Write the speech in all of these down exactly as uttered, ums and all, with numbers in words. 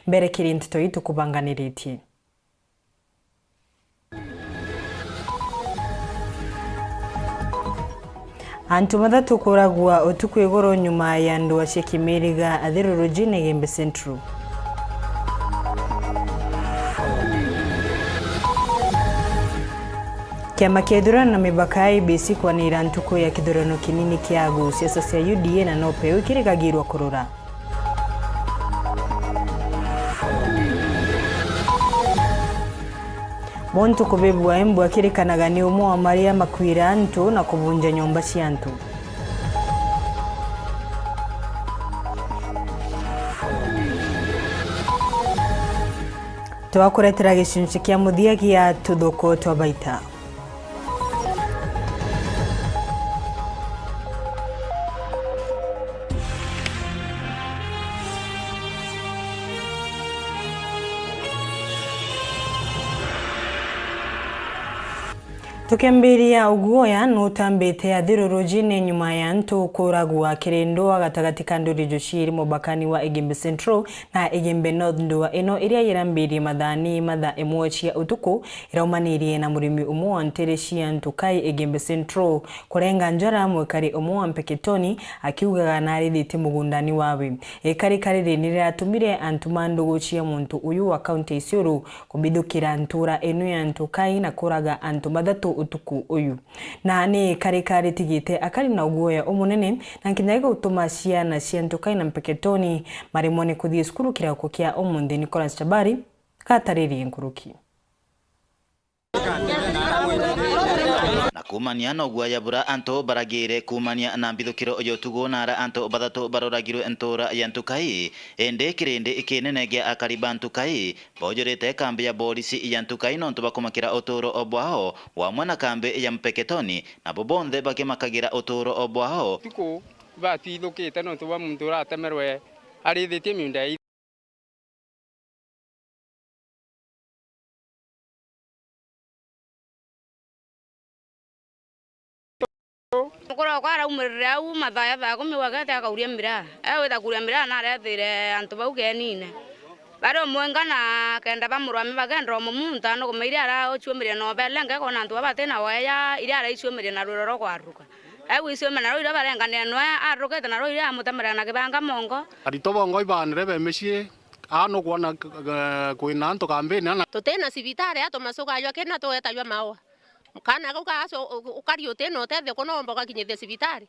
Mbere kiri nteto ii tukubanganiritie. Antu bathatu kuragwa utuku iguru nyuma ya ndua cia kimiriga athirurujine Igembe Central. Kiama kia ithurano na mipaka I E B C kwanira ntuku ya kithurano kinini kia agu siasa cia U D A na NOPEU kirigagirwa kurura. Muntu kubibua embu akirikanaga ni umwe wa maria makuira antu na kubunja nyomba cia antu. Twakuretera gicunci kia muthia gia tuthuko twa baita. Tukiambiria, uguoya nutambite athirurujine nyuma ya antu kuragwa kiri ndua gatagati ka nduri juciiri mubakani wa Igembe Central na Igembe North. Ndua ino iria irambirie mathaani mathaa imwe cia utuku iraumanirie na murimi umwe wa ntere cia Ntukai, Igembe Central, kurenga njara mwikari umwe wa Mpeketoni, akiugaga narithitie mugundani wawe. Ikarika riri niriratumire antu ma ndugu cia muntu uyu wa kaunti ya Isiolo kubithukira ntura ino ya Ntukai na kuraga antu bathatu utuku uyu. Na ni ikarika ritigite akari na uguoya umunene, na nkinya gigutuma ciana cia Ntukai na Mpeketoni maremwa ni kuthii cukuru kirauko kia umunthi. Nicholas Chabari gataririe nkuruki. Na kuumania na uguoya bura antu baragire kuumania na mbithukiro ya utuku na ara antu bathatu baroragirwe ntura ya Ntukai, indi kirindi kinene gia akari ba Ntukai boojurite kambi ya borisi ya Ntukai nontu bwa kumakira utuuro o bwao, o amwe na kambi ya Mpeketoni, nabo bonthe bakimakagira utuuro o bwao. Tuku batithukite nontu bwa muntu uratemerwe arithitie miunda ya Mukuru wakwa araumirire au mathaa ya thaa kumi gwakete akauria miraa. Egwita kuria miraa na aretire antu bau keenine. Bari umwenga na kenda ba murwami bakenda umumunta, nukumeire araciumirie na ubelenge, kona antu baba batina weya, iria araiciumirie na rwiro rwa kwaruka. Egwiciumia na ruu iria barenganire noe, arukite na ruu iria amutemerera na kibanga mongo. Aritwa bongwa ibaanire be micii, aa nukwona, eh, kwina antu kambini ana. Tutina cibitari, a tumacuka jwa kina tugetajwa maua. Kaana kau kagaco-, u-, ukari utina utethio, kuna womba ugakinyithia cibitari?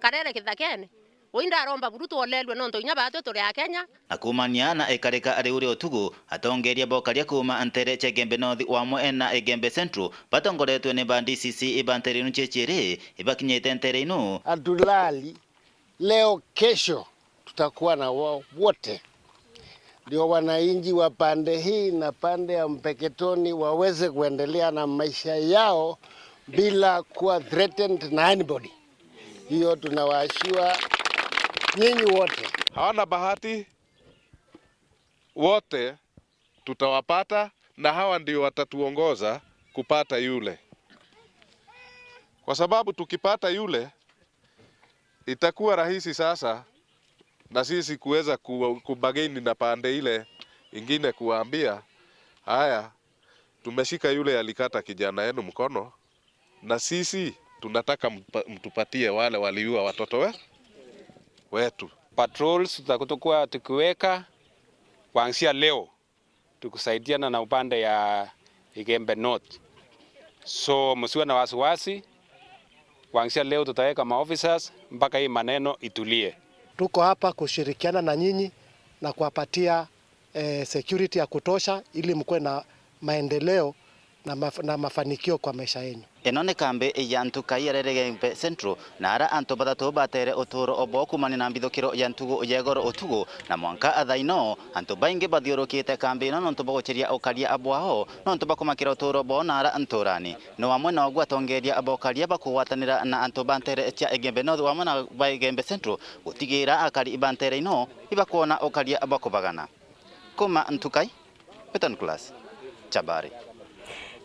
Karere kithakene. Ui ndaromba buru twolelue nontu inya baatwi turi Akenya. Na kuumania na ikarika riu ria utuku, atongeria bokaria kuuma ntere cia Igembe North wamwe na Igembe Central, batongoretwe ni ba D C C ba ntere inu cia ciiri, ibakinyite ntere inu. Hatulali leo, kesho tutakuwa na wao wote. Ndio wananchi wa pande hii na pande ya Mpeketoni waweze kuendelea na maisha yao bila kuwa threatened na anybody. Hiyo tunawaashua nyinyi wote. Hawana bahati, wote tutawapata, na hawa ndio watatuongoza kupata yule. Kwa sababu tukipata yule, itakuwa rahisi sasa na sisi kuweza ku-, kubagaini na pande ile ingine kuwaambia, "Haya, tumeshika yule alikata kijana yenu mkono, na sisi tunataka mpa-, mtupatie wale waliua watoto we-, wetu." Patrols tutakuwa tukiweka kuanzia leo. Tukusaidiana na upande ya Igembe North. So, msiwe na wasiwasi, kuanzia leo tutaweka maofficers mpaka hii maneno itulie. Tuko hapa kushirikiana na nyinyi na kuwapatia, eh, security ya kutosha ili mkuwe na maendeleo na maf-, na mafanikio kwa maisha yenyu. Ino ni kambi ya Ntukai ya Igembe Central, na ara antu bathatu batere utuuro o bwao kuumania na mbithukiro ya ntugu ya igoro utugu, na mwanka thaa ino, antu baingi bathiurukite kambi ino nontu bwa guciria ukaria bwao, nontu bwa kumakira utuuro bwao na ara nturani. No amwe na uguo atongeria ba ukaria bakugwatanira na antu ba ntere cia Igembe North wamwe na ba Igembe Central gutigira akari ba ntere ino ibakwona ukaria bwa kubagana. Kuuma Ntukai, Beton Class, Chabari.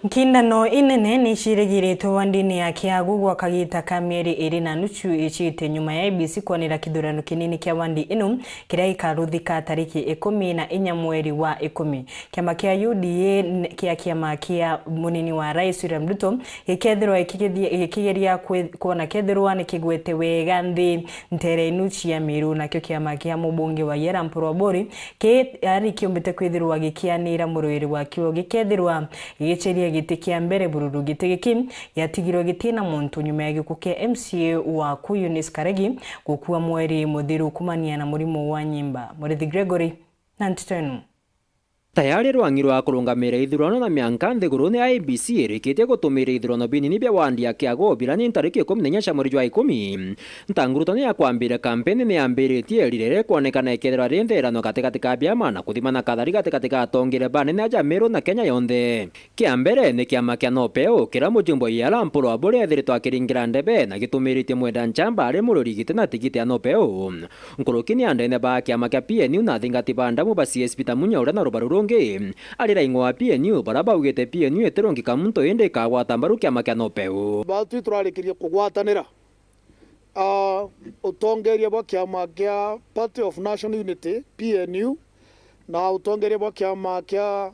Nkindano inene ni ciirigiritwe wandini ya Kiagu gwa kagita ka mieri iri na nuchu icite nyuma ya I E B C kwanira kithurano kinini kia wandi ino kiria gikaruthika tariki ikumi na inya mweri wa ikumi. Kiama kia U D A n-, kia kiama kia munini wa Rais William Ruto gikethirwa gikigithia-, gikigeria kwi-, kwona kethirwa ni kigwete wega nthi ntere inu cia Meru, nakio kiama kia mubunge wa Yala Mpuru Obori ki ari kiumbite kwithirwa gikianira murwiri wakio gikethirwa gigiceria giti kia mbere bururu. Giti giki giatigirwe gitina muntu nyuma ya gikuo kia M C A wa ku Eunice Karegi gukua mweri muthiru kumania na murimo wa nyimba. Murithi Gregory na nteto ino. Tayari rwang'i rwa kurungamira ithurano na mianka nthigurune I E B C irikitie gutumira ithurano binini bia wandi ya Kiagu birani ntariki ikumi na inya cia mweri jwa ikumi. Ntangurutano ya kwambira kampeni ni yambiritie, rirere kwonekana ikethirwa ri ntherano gatigati ka biama na kuthimana kathari gatigati ka atongere banene aja Meru na Kenya yonthe. Kia mbere ni kiama kia Nopeu, kiria mujumbe wa Yala Mpuru Obori ethiritwe akiringira ndebe na gitumiritie Mwenda Nchamba ari mururi giti na tigiti ya Nopeu. Nkuruki ni andene ba kiama kia P N U na athingati ba ndamu ba C S Peter Munya uria na rubaru rungi ari raing'o wa P N U, baria baugite P N U itirungika muntu indi ikagwata mbaru kiama kia Nopeu. Batwi turarikirie kugwatanira, ah, utongeria bwa kiama kia Party of National Unity, P N U, na utongeria bwa kiama kia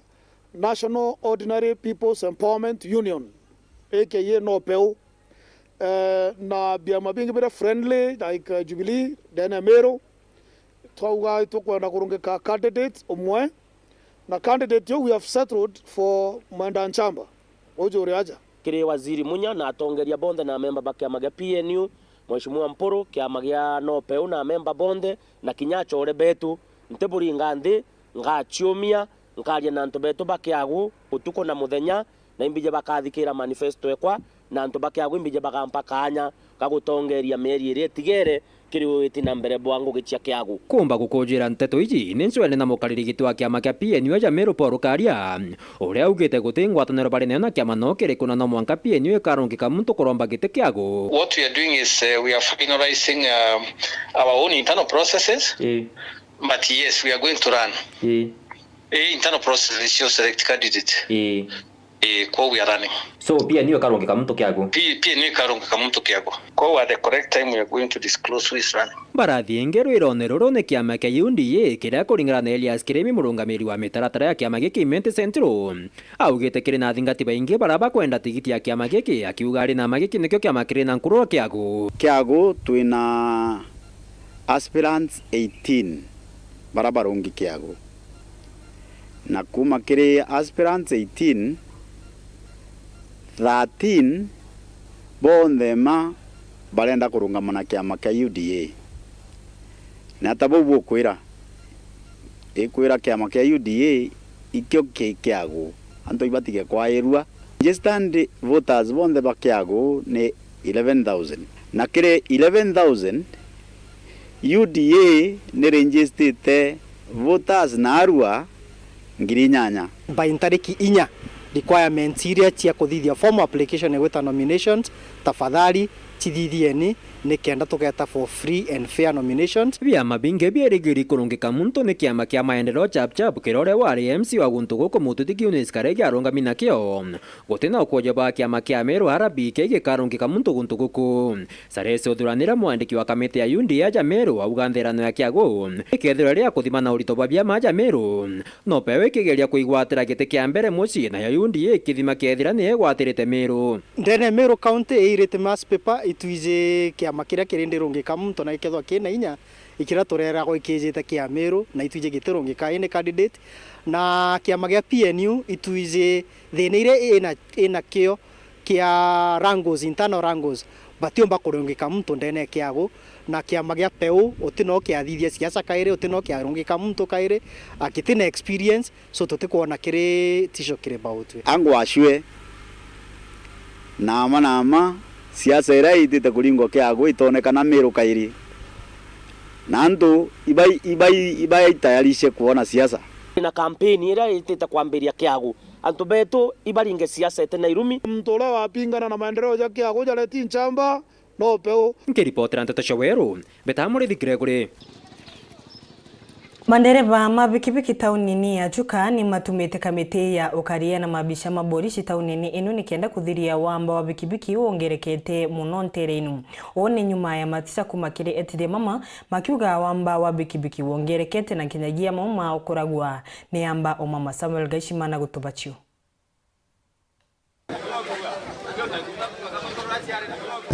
National Ordinary People's Empowerment Union, A K A Nopeu. Eh, na biama bingi biria friendly, like, eh, Jubilee, ndene ya Meru, twauga itukwenda kurungika candidate umwe, na candidate uu we have settled for Mwenda Nchamba, uju uri aja. Kiri Waziri Munya na atongeria bonthe na amemba ba kiama gia P N U, Mheshimiwa Mpuru, kiama gia Nopeu na amemba bonthe, na kinya achore betu, ntiburinga nthi, ngaciumia, nkaria na antu betu ba Kiagu utuku na muthenya, na imbije bakathikira manifesto ekwa, na antu ba Kiagu imbije bagampa kaanya ga gutongeria mieri iria itigere kiri witi na mbere bwa ngugi cia Kiagu. Kumba gukujira nteto iji ni ncwene na mukariri giti wa kiama kia P N U aja Meru Paul Karia, uria augite guti ngwataniro bari nayo na kiama no kiriku na no mwanka P N U ikarungika muntu kuromba giti Kiagu. What we are doing is, uh, we are finalizing, um, our own internal processes. Ii. But yes, we are going to run. Ii. Eh, internal process is your select candidate. Ii. Eh, kwa we are running. So, P N U ikarungika muntu Kiagu? P-, P N U ikarungika muntu Kiagu. Kwa at the correct time we are going to disclose who is running. Barathi ingi rwirone ruru ni kiama kia U D A kiria kuringana na Elias Kirimi, murungamiri wa mitaratara ya kiama giki Imenti Central, augite kiri na athingati baingi baria bakwenda tigiti ya kiama giki, akiuga ari na ma giki nikio kiama kiri na nkururo Kiagu. Kiagu twina aspirants eighteen baria barungi Kiagu. Na kuuma kiri aspirants eighteen, thirteen bonthe ma barenda kurungama na kiama kia U D A. Na ta bau bukwira, ikwira kiama kia U D A ikio ki Kiagu, antu ibatige kwairua. Registered voters bonthe ba Kiagu ni eleven thousand. Na kiri eleven thousand, U D A ni registered voters naarua ngiri inyanya. By ntariki inya, requirements iria cia kuthithia formal application igwita nominations, tafadhali cithithieni, nikenda tugeta for free and fair nominations. Biama bingi biirigiri kurungika muntu ni kiama kia Maendeleo Chap Chap, kiria uria wari M C wa guntu guku Mututiki Eunice Karegi arungami nakio. Guti na ukuuja bwa kiama kia Meru R B K gikarungika muntu guntu guku. Charles Uthuranira, mwandiki wa kamiti ya U D A aja Meru, auga ntherano ya Kiagu ikethirwa iri ya kuthima na urito bwa biama aja Meru. Nopeu ikigeria kuigwatira giti kia mbere mucii, nayo U D A ikithima kethira ni igwatirite Meru. Ndene ya Meru County iirite mass paper itwiji kiama kiria kiri ndirungika muntu na gikethwa kina inya, ikiria tureragwa ikiijite kia Meru na itwiji gitirungika any candidate, na kiama gia P N U itwiji thina iria ina, inakio kia wrangles, internal wrangles, batiumba kurungika muntu ndene ya Kiagu, na kiama gia Peu uti no kiathithia siasa kairi, uti no kiarungika muntu kairi, akitina experience, so tutikwona kiri ticio kiri bautwe. Angu acue, nama nama, siasa iria itite kuringwa Kiagu itonekana Meru kairi. Na antu ibai, ibai, ibaitayarishe kuona siasa. Na kampeni iria itite kwambiria Kiagu, antu betu ibaringe siasa iti na irumi. Muntu uria wapingana na maendeleo ja Kiagu jareti nchamba, no Peu. Nkiripotera nteto cia Weru, mbeta Murithi Gregory. Mandereba ma bikibiki taunini ya Chuka ni matumite kamiti ya ukaria na mabica ma borisi taunini ino nikenda kuthiria wamba wa bikibiki wongerekete muno ntere ino. Uu ni nyuma ya mabica kuma kiri etithia mama makiuga wamba wa bikibiki wongerekete na nkinyagia mama ukuragwa ni amba o mama. Samuel Gaishima na gutubacio.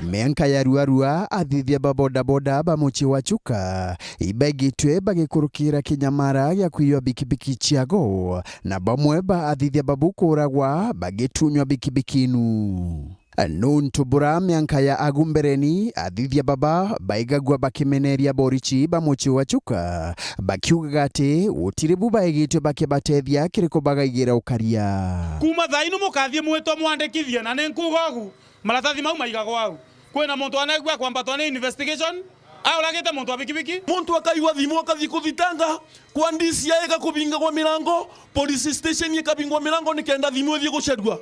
Mianka ya ruarua, athithia ba bodaboda ba mucii wa Chuka ibaigitwe bagikurukira kinyamara gia kwiywa bikibiki ciago, na bamwe ba athithia babu kuuragwa bagitunywa bikibiki inu. Nuntu bura mianka ya agu mbereni, athithia baba baigagua bakimeneria borichi ba mucii wa Chuka, bakiugaga ati gutiri bu baigitwe bakibatethia kiri kubagaigira ukaria. Kuuma thaa inu mukathie mwitwa mwandikithie, na ni nkuuga ugu, maratathi mau maigagwa au. Kwina muntu anegua kwambatwa ni investigation, auragite muntu wa bikibiki. Muntu akaigua thimu akathi kuthitanga kwa D C I, igakubingagwa mirango, police station ikabingwa mirango nikenda thimu ithie gucerua.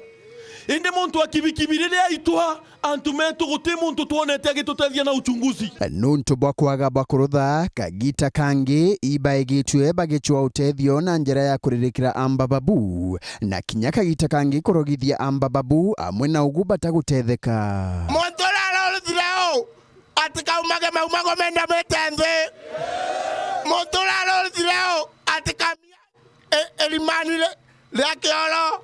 Indi muntu wa kibikibi riria aitwa, antu metu guti muntu twonete agitutethia na uchunguzi. Nuntu bwa kwaga bwa kurutha, kagita kangi ibaigitwe bagicwa utethio na njira ya kuririkira amba babu, na kinya kagita kangi kurogithia amba babu amwe na ugu batagutetheka. Muntu uria arorutire u, atikaumage maumago menda mete nthi. Muntu uria arorutire u, atikamia e-, erimani ri-, ria kioro.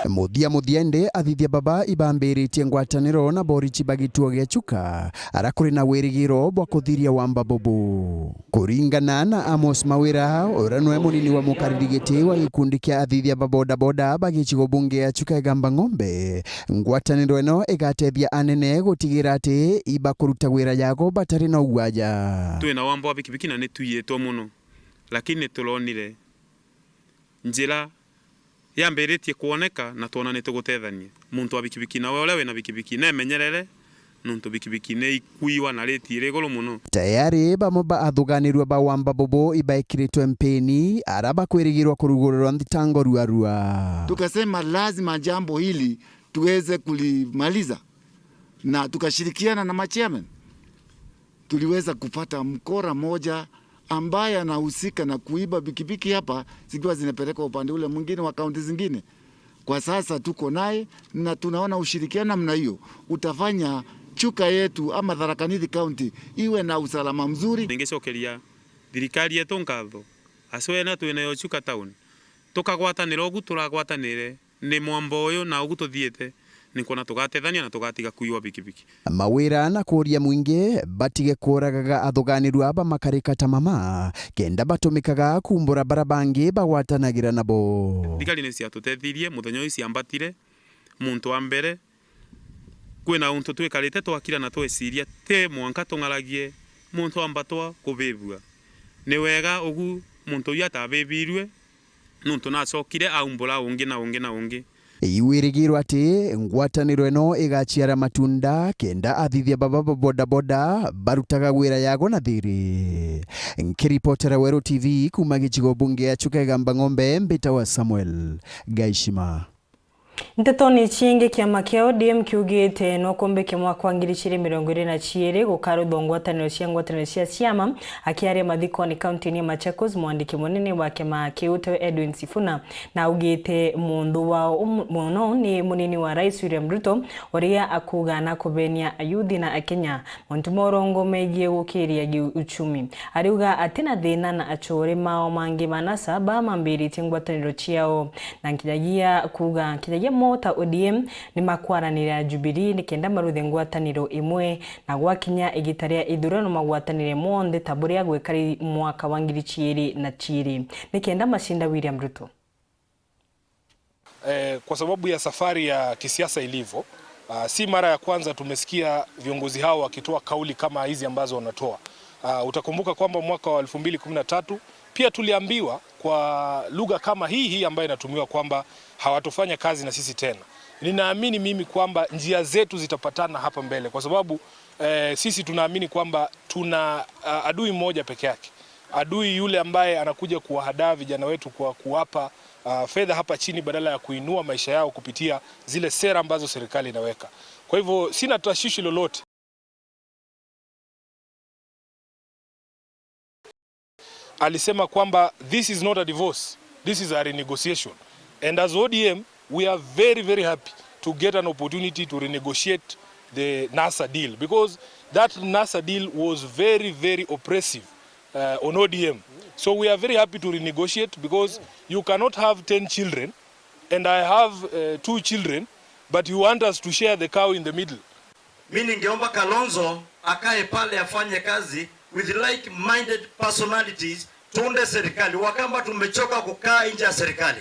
Muthia muthia indi, athithia baba ibambiritie ngwataniro na borichi ba gituo gia Chuka, ara kuri na wirigiro bwa kuthiria wamba bubu. Kuringana na Amos Mawira, uria nwe munini wa mukariri giti wa gikundi kia athithia ba bodaboda ba gicigo bunge ya Chuka Igamba Ng'ombe, ngwataniro ino igatethia anene gutigira ati ibakuruta wira yago batari na ugwaja. Twina wamba wa bikibiki na ni twiyitwe muno, lakini turonire njira yambiritie kwoneka na twona ni tugutethania. Muntu wa bikibiki nawe uria wina bikibiki nemenyerere, nuntu bikibiki ni ikuiwa na rate iri iguru muno. Tayari bamwe ba athuganirua ba wamba bubu ibaikiritwe mpini, ara bakwirigirwa kurugurirwa nthitango ruarua. Tukasema lazima jambo hili tuweze kulimaliza, na tukashirikiana na machairman. Tuliweza kupata mkora moja ambaye anahusika na kuiba pikipiki hapa zikiwa zinapelekwa upande ule mwingine wa kaunti zingine. Kwa sasa tuko naye na tunaona ushirikiano namna hiyo utafanya Chuka yetu ama Tharaka Nithi County iwe na usalama mzuri. Ningicokeria thirikari yetu nkatho, haswa ino twinayo Chuka Town, tukagwatanira ugu turagwatanire. Ni mwamba uyu na ugu tuthiite, ni kwona tugatethania na tugatiga kuiwa bikibiki. Mawira na kuuria mwingi batige kuuragaga athuganirua ba makarika ta mama, kenda batumikaga kuumbura bara bangi bagwatanagira nabo. Thigari ni ciatutethirie, muthenya uyu ciambatire, muntu wa mbere, kwina untu twikarite twakira na tweciria ti mwanka tung'aragie muntu ambatwa kubibua. Ni wega ugu muntu uyu atabibirue, nuntu nacokire aumbura ungi na ungi na ungi. Iwirigirwa ati ngwataniro ino igaciara matunda kenda athithia baba ba bodaboda barutaga wira yago na thiri. Nkiripotera Weru T V kuuma gicigo bunge ya Chuka Igamba Ng'ombe, mbitawa Samuel Gaishima. Ntetoni ciingi, kiama kia O D M kiugite no kumbike mwaka wa ngiri igiri mirongo iri na ciiri gukaruthwa ngwataniro cia ngwataniro cia ciama. Akiaria mathikoni kaunti-ini ya Machakos, mwandiki munene wa kiama kiu tawe Edwin Sifuna, na augite munthu wao um-, muno ni munini wa Rais William Ruto, uria akuuga na kubenia ayuthi na Akenya mantu morongo megie gukiria giuchumi. Ariuga atina thina na achore mao mangi ba NASA ba mambiritie ngwataniro ciao, na nkinyagia kuuga nkinyagia mo ta O D M ni makwaranira Jubilee nikenda maruthe ngwataniro imwe, na gwakinya igita ria ithurano magwatanire monthe ta buria gwekari mwaka wa ngiri ciiri na ciiri nikenda macinda William Ruto. Eh, kwa sababu ya safari ya kisiasa ilivyo, ah, si mara ya kwanza tumesikia viongozi hao wakitoa kauli kama hizi ambazo wanatoa. Ah, utakumbuka kwamba mwaka wa elfu mbili kumi na tatu pia tuliambiwa kwa lugha kama hii hii ambayo inatumiwa kwamba hawatofanya kazi na sisi tena. Ninaamini mimi kwamba njia zetu zitapatana hapa mbele kwa sababu, eh, sisi tunaamini kwamba tuna, ah, adui mmoja peke yake. Adui yule ambaye anakuja kuwahadaa vijana wetu kwa kuwapa, ah, fedha hapa chini badala ya kuinua maisha yao kupitia zile sera ambazo serikali inaweka. Kwa hivyo, sina tashwishi lolote. Alisema kwamba this is not a divorce, this is a renegotiation. And as O D M, we are very, very happy to get an opportunity to renegotiate the NASA deal, because that NASA deal was very, very oppressive, uh, on O D M. So we are very happy to renegotiate, because you cannot have ten children and I have, uh, two children, but you want us to share the cow in the middle. Mi ningeomba Kalonzo akae pale afanye kazi with like-minded personalities, tuunde serikali. Wakamba tumechoka kukaa nje ya serikali.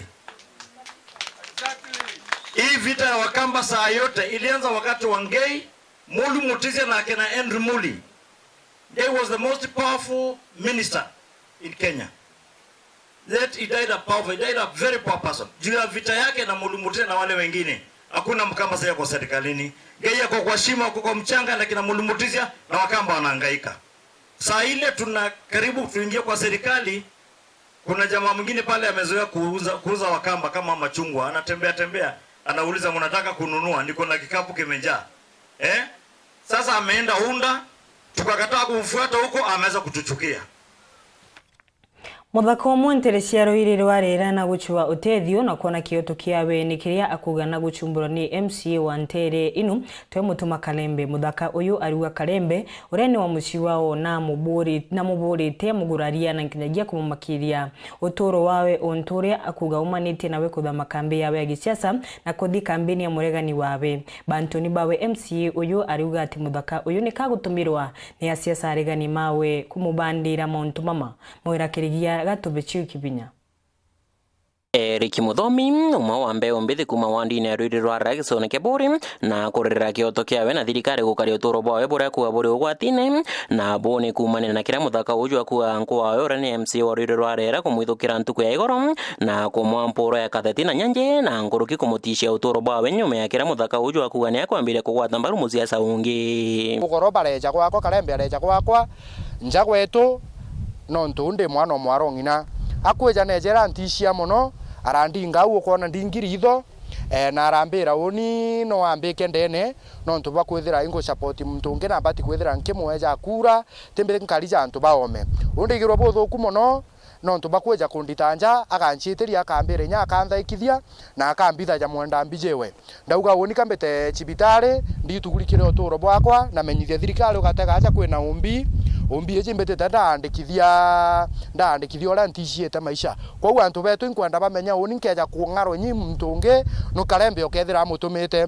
Hii vita ya Wakamba saa yote ilianza wakati wa Ngei, Mulu Mutisia na akina Henry Muli. Ngei was the most powerful minister in Kenya. Yet he died a powerful, he died a very poor person. Juu ya vita yake na Mulu Mutisia na wale wengine, hakuna Mkamba sasa kwa serikalini. Ngei ako kwa shimo, ako kwa mchanga, na kina Mulu Mutisia na Wakamba wanahangaika. Saa ile tuna karibu tuingie kwa serikali, kuna jamaa mwingine pale amezoea kuuza, kuuza Wakamba kama machungwa, anatembea tembea, anauliza, "Mnataka kununua? Niko na kikapu kimejaa." Eh? Sasa ameenda Unda, tukakataa kumfuata huko, ameweza kutuchukia. Muthaka umwe ntere cia ruiri rwa riera na gucua utethio na kwona kioto kiawe ni kiria akuuga na gucumburwa ni M C A wa ntere inu, twe Mutuma Kalembe. Muthaka uyu ariuga Kalembe, uria ni wa mucii wao, na muburi-, na muburite muguraria na nkinyagia kumumakiria uturo wawe, untu uria akuuga umanitie nawe kuthama kambi yawe ya gisiasa na kuthi kambini ya muregani wawe. Bantuni bawe M C A uyu ariuga ati muthaka uyu ni kagutumirwa ni asiasa aregani mawe kumubandira mauntu mama. Mwira Kirigia Gatubi Chiu Kibinya. Eric Muthomi, umwe wa mbeu mbithi kuuma wandine ya Ruiri rwa Rara gicione kia Buuri, na kurerera kioto kiawe na thirikari gukaria uturo bwawe buria kuuga buri ugwatine, na buu ni kuumanira na kiria muthaka uju akuuga nkuu wawe uria ni M C A wa Ruiri rwa Rara kumwithukira ntuku ya igoro, na kumwa mpuro ya katheti na nyanji, na nkuruki kumutishia uturo bwawe nyuma ya kiria muthaka uju akuuga ni akwambiria kugwata mbaru musiasa ungi. Ugoro bareja gwakwa, Karembe areja gwakwa, nja gwetu, nontu ndi mwana o mwaro ng'ina. Akwija neejera antishia mono, arandinga au ukoona ndingi riitho, ee, na arambira uni no ambike ndeene, nontu bwa kwithira ingu support muntu ungi na mbati kwithira nkimweja kura, timbiri nkari ja antu baome. Undigirwe buthuku mono, nontu bwa kwija kundita nja, aganciitiria, akambira inya, akanthaikithia, na akambithaja mwenda mbijiwe. Ndauga uni ka mbite cibitari, nditugurikire uturo bwakwa, na menyithia thirikari ugatega aja kwina umbi, umbi iji mbitite ndaandikithia, ndaandikithia uria nticiite maisha. Kwou antu betu inkwenda bamenya uni nkeja kung'arwa inyi muntu ungi, nu Karembe ukethira amutumite.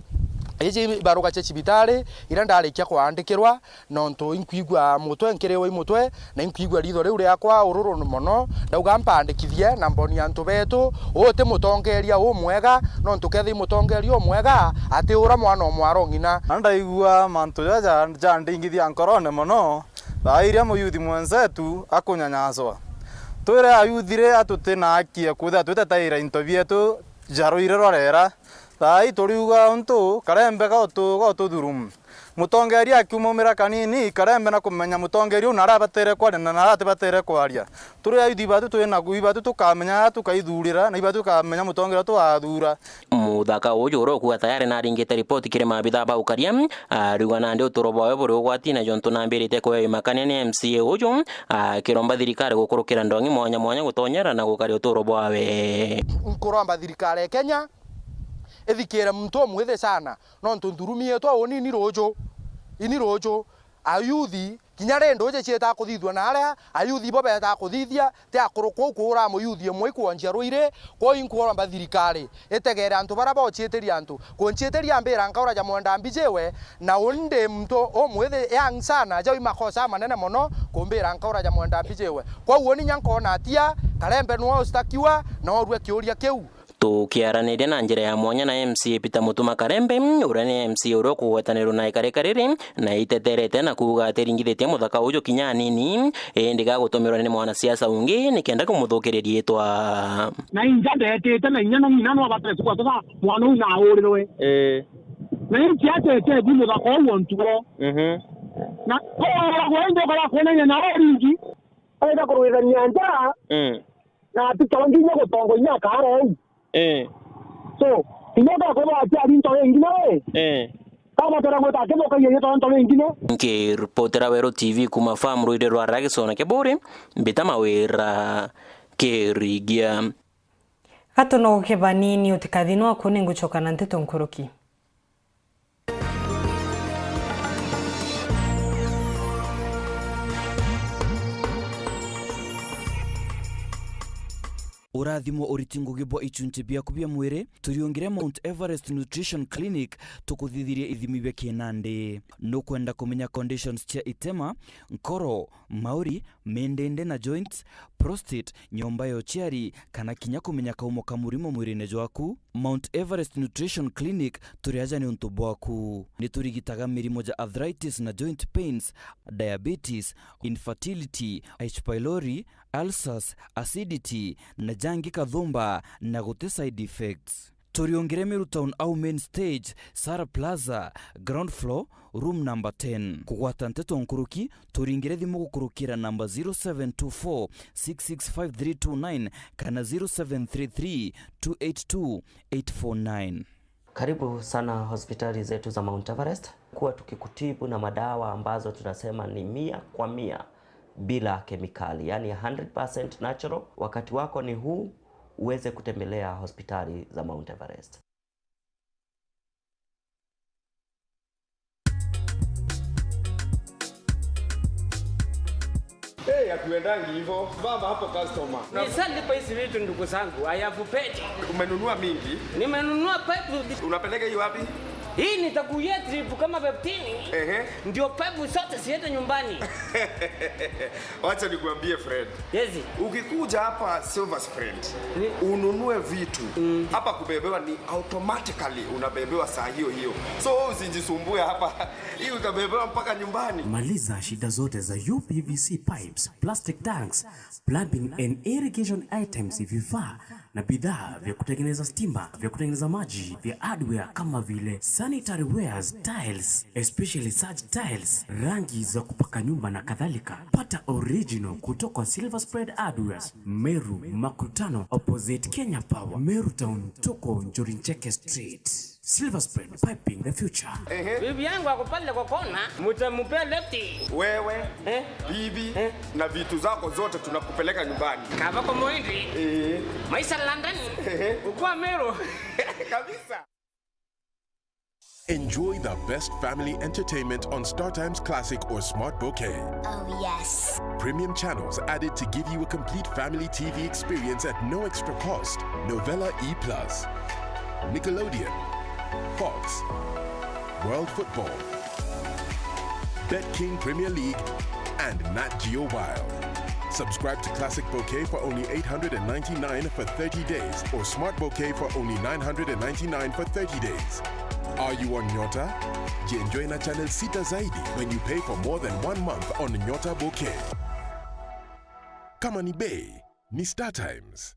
Iji ibaruga cia cibitari, iria ndarikia kwandikirwa, nontu inkwigua mutwe nkiriwa i mutwe, na inkwigua riitho riu riakwa ururu mono. Ndauga mpandikithie na mboni antu betu, uu ti mutongeria umwega, nontu kethira i mutongeria umwega, ati ura mwana o mwaro ng'ina. Na ndaigua mantu jaja jandingithia nkorone mono, thaa iria muyuthi mwenzetu akunyanyaswa. Twire ayuthi ri atuti na haki ya kwithira twitetaira into bietu ja ruiri rwa rera, thaa ii turiuga untu Karembe gotu-, gotuthurumu. Mutongeria akiumumira kanini, Karembe na kumenya mutongeria uu nara abatere kwaria na nara atibatere kwaria. Turi ayuthi ibatu twina, ibatu tukamenya aria tukaithurira, na ibatu tukamenya mutongeria uria tugathuura. Muthaka uju uria ukuuga tayari naringite ripoti kiri maabitha ba ukaria, ariuga nandi uturo bwawe buri ugwatine jontu nambirite kuewa imakania ni M C A uju, akiromba thirikari gukurukira ndongi mwanya mwanya gutonyera na gukaria uturo bwawe. Nkuromba thirikari ya Kenya ithikire muntu umwithi sana, nontu nthurumi yetu uni ni ruuju, ini ruuju. Ayuthi, kinya ri nduuji ciitaga kuthithua na aria ayuthi bo beetaga kuthithia, ti akuru kuu kuura muyuthi umwe ikwonjia ruiri. Kwou inkwomba thirikari itegere antu baria bociitiria antu. Kunciitiria mbira nkaura ja mwenda mbijiwe, na uni ndi muntu umwithi young sana, jau i makosa amanene mono, kumbira nkaura ja mwenda mbijiwe. Kwou uni nya nkoona atia, Karembe nwe ustakiwa, na orue kiuria kiu. Tukiaraniria na njira ya mwanya na M C A Peter Mutuma Karembe, uria ni M C A uria ukugwetanirwa na ikarika riri, na iteterete na kuuga atiringithitie muthaka uju kinya anini, indi gagutumirwa ni mwanasiasa ungi nikenda kumuthukiria riitwa. Na inja ndetite, na inya no ng'ina no abatire kugwata mwana uu na aurirwe. Ii. Na inja atete thi muthaka uu o ntugo. Mhm. Na ooragwa indi ukara kuonania na uringi. Enda kurwithania nja. Mm. Na atitongi inya gutongoria akaara au. Ii. So, kinya gakorwo aciari nto ingi nawe. Ii. Abatara gwita akithukagia gitontho ringine. Nkiripotera Weru T V kuma farm rwiri rwa Ragicona Kiburi, Mbita Mawira Kirigia. Gatunogoke banini, utikathino aku ningucoka na nteto nkuruki. Urathimwo uriti ngugi bwa ichunchi biaku bia mwiri, turiungire Mount Everest Nutrition Clinic tukuthithirie ithimi bia kinandi. Nukwenda kumenya conditions cia itema, nkoro, mauri, mindindi na joints, prostate, nyomba ya uciari, kana kinya kumenya kaumo ka murimo mwirine jwaku? Mount Everest Nutrition Clinic turi aja niuntu bwaku. Ni turigitaga mirimo ja arthritis na joint pains, diabetes, infertility, H. pylori, ulcers, acidity, na jangi kathumba, na guti side effects. Turiungire Meru Town au main stage, Sara Plaza, ground floor, room number ten. Kugwata nteto nkuruki, turingire thimu gukurukira namba zero seven two four six six five three two nine kana zero seven three three two eight two eight four nine. Karibu sana hospitali zetu za Mount Everest. Kuwa tukikutibu na madawa ambazo tunasema ni mia kwa mia bila kemikali, yani hundred percent natural. Wakati wako ni huu, uweze kutembelea hospitali za Mount Everest. Hey, hatuendangi hivyo. Baba hapo customer. Nishalipa hizi vitu, ndugu zangu. I have paid. Umenunua mingi? Nimenunua pipe. Unapeleka hii wapi? Hii nitakuia trip kama fifteen. Ehe. Ndio pipe zote ziende nyumbani. Wacha nikuambie, friend. Yes. Ukikuja hapa Silver Spring, ni- ununue vitu, mm, hapa kubebewa ni automatically unabebewa saa hiyo hiyo. So wewe usijisumbue hapa. Hii utabebewa mpaka nyumbani. Maliza shida zote za U P V C pipes, plastic tanks, plumbing and irrigation items, vifaa na bidhaa vya kutengeneza stima, vya kutengeneza maji, vya hardware kama vile sanitary wares, tiles, especially such tiles, rangi za kupaka nyumba na kadhalika. Pata original kutoka Silver Spread Hardwares, Meru Makutano, opposite Kenya Power, Meru Town, tuko Njuri Ncheke Street. Silver Spread, piping the future. Ehe. Bibi yangu ako pale kwa kona, mtampea left. Wewe, eh, bibi, eh, na vitu zako zote tunakupeleka nyumbani. Kava kwa Muhindi. Eh. Maisha London. Ehe. Ukua Meru. Kabisa. Enjoy the best family entertainment on StarTimes Classic or Smart Bouquet. Oh, yes. Premium channels added to give you a complete family T V experience at no extra cost. Novella E plus, Nickelodeon, Fox, World Football, Bet King Premier League, and Nat Geo Wild. Subscribe to Classic Bouquet for only eight hundred and ninety-nine for thirty days or Smart Bouquet for only nine hundred and ninety-nine for thirty days. Are you on Nyota? Jienjoy na channel sita zaidi when you pay for more than one month on Nyota Bouquet. Kama ni bei, ni StarTimes.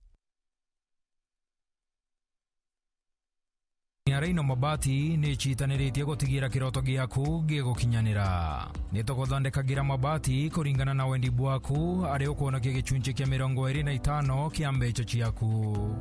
Rhino Mabati ni icitaniritie gutigira kiroto giaku gigukinyanira. Ni tuguthondekagira mabati kuringana na wendi bwaku, ari ukwonokia gicunci kia mirongo iri na itano kia mbeca ciaku.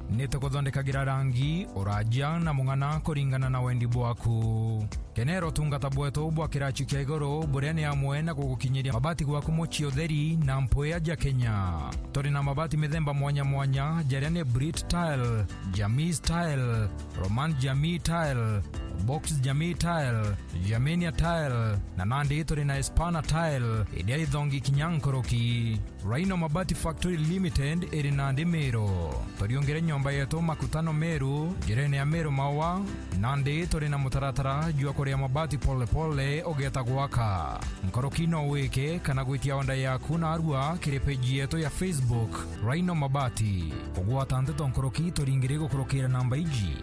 Ni tuguthondekagira rangi, uraja na mung'ana kuringana na wendi bwaku. Kenera utungata bwetu bwa kiraci kia iguru, buria ni amwe na gugukinyiria mabati gwaku mucii utheri na mpwia ja Kenya. Turi na mabati mithemba mwanya mwanya, jaria ni Brit Tile, Jamii Tile, Roman Jamii Tile, Box Jamii Tile, Germania Tile, na nandi turi na Espana Tile, iria ithongi kinya nkuruki. Rhino Mabati Factory Limited iri nandi Meru. Turiungire nyomba yetu Makutano Meru, njirene ya Meru Maua, nandi turi na mutaratara jwa kuria mabati pole pole ugeeta gwaka. Nkuruki no wike kana gwitia order yaku narua kiri page yetu ya Facebook, Rhino Mabati. Kugwata nteto nkuruki turingire gukurukira namba iji.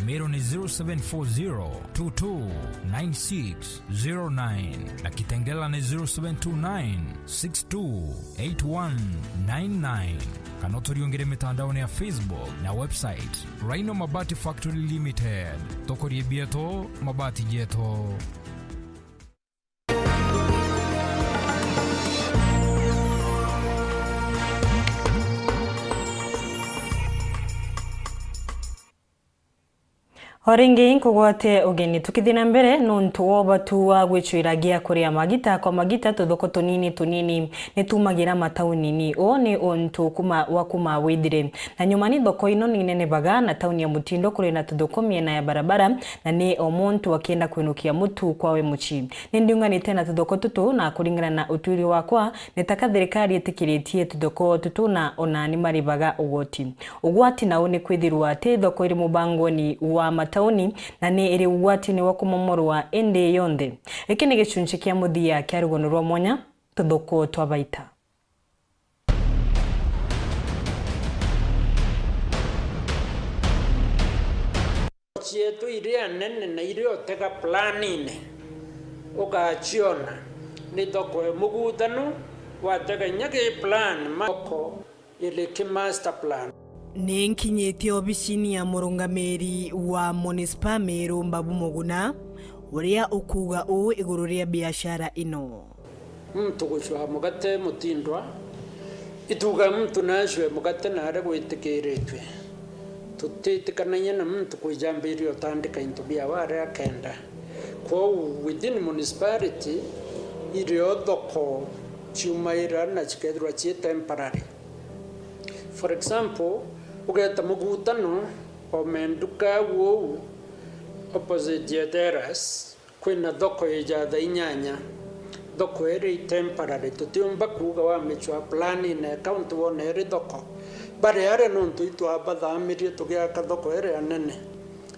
Meru ni zero seven four zero two two nine six zero nine na Kitengela ni zero seven two nine six two eight one nine nine. Kana uturiungire mitandaone ya Facebook na website, Rhino Mabati Factory Limited. Tukurie bietu, mabati jetu. O ringi nkugwate ugeni. Tukithii na mbere, nuntu wa ubatu wa gwicwira gia kuria magita kwa magita, tuthoko tunini tunini ni tumagira mataunini. Uu ni untu kuma, wa kuma withire. Na nyuma ni thoko ino ninenebaga, na tauni ya Mutindo kuri na tuthoko miena ya barabara, na ni o muntu akienda kwinukia mutu kwawe mucii. Ni ndiunganite na tuthoko tutu, na kuringana na utuiri wakwa, ni taka thirikari itikiritie tuthoko tutu, na ona ni maribaga ugoti. Ugwati nau ni kwithirwa ti thoko iri mubangoni wa matauni, na ni iri ugwatini wa kumomorwa indi yonthe. Giki ni gicunci kia muthia kia rugono rwa mwanya, tuthoko twa baita. Cietu iria nene na iria utega planine ugaciona ni thoko e mugutanu, watega inya ki plan ma thoko iri ki master plan. Ni nkinyitie obicini ya murungamiri wa munisipa Meru, Mbabu Muguna, uria ukuuga uu iguru ria biashara ino. Muntu gucwaa mugate mutindwa, ituga muntu naacwe mugate na aria gwitikiritue. Tutitikanagia na muntu kwijambiria utandika into biawe aria akenda. Kwou within municipality, irio thoko ciumaira na cikethirwa cii temporary. For example, ugeeta mugutano o menduka au uu opposite ya Terrace, kwina thoko ija thaa inyanya. Thoko iri i temporary, tutiumba kuuga wamicwa planine account wone iri thoko. Bari aria nontu itwabathamirie tugiaka thoko iria nene.